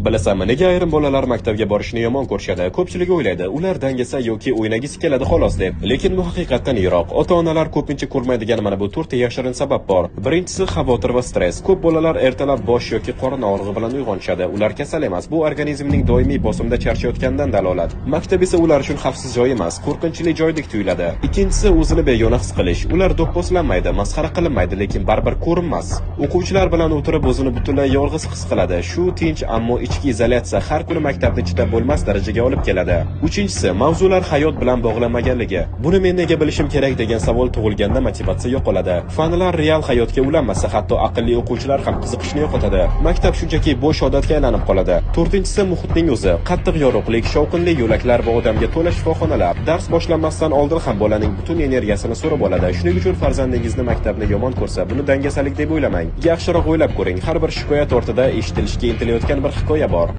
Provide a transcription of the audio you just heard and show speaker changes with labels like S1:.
S1: Bilasanmi, nega ayrim bolalar maktabga borishni yomon ko'rishadi? Ko'pchilik o'ylaydi, ular dangasa yoki o'ynagisi keladi xolos deb. Lekin bu haqiqatdan yiroq. Ota-onalar ko'pincha ko'rmaydigan mana bu to'rtta yashirin sabab bor. Birinchisi, xavotir va stress. Ko'p bolalar ertalab bosh yoki qorin og'rig'i bilan uyg'onishadi. Ular kasal emas, bu organizmning doimiy bosimda charchayotganidan dalolat. Maktab esa ular uchun xavfsiz joy emas, qo'rqinchli joydek tuyuladi. Ikkinchisi, o'zini begona his qilish. Ular do'pposlanmaydi, masxara qilinmaydi, lekin baribir ko'rinmas. O'quvchilar bilan o'tirib, o'zini butunlay yolg'iz his qiladi. Shu tinch, ammo ichki izolyatsiya har kuni maktabni chidab bo'lmas darajaga olib keladi. Uchinchisi, mavzular hayot bilan bog'lanmaganligi. "Buni men nega bilishim kerak?" degan savol tug'ilganda motivatsiya yo'qoladi. Fanlar real hayotga ulanmasa, hatto aqlli o'quvchilar ham qiziqishni yo'qotadi. Maktab shunchaki bo'sh odatga aylanib qoladi. To'rtinchisi, muhitning o'zi. Qattiq yorug'lik, shovqinli yo'laklar va odamga to'la shifoxonalar dars boshlanmasdan oldin ham bolaning butun energiyasini so'rib oladi. Shuning uchun farzandingizni maktabni yomon ko'rsa, buni dangasalik deb o'ylamang. Yaxshiroq o'ylab ko'ring. Har bir shikoyat ortida eshitilishga intilayotgan bir hikoya bor.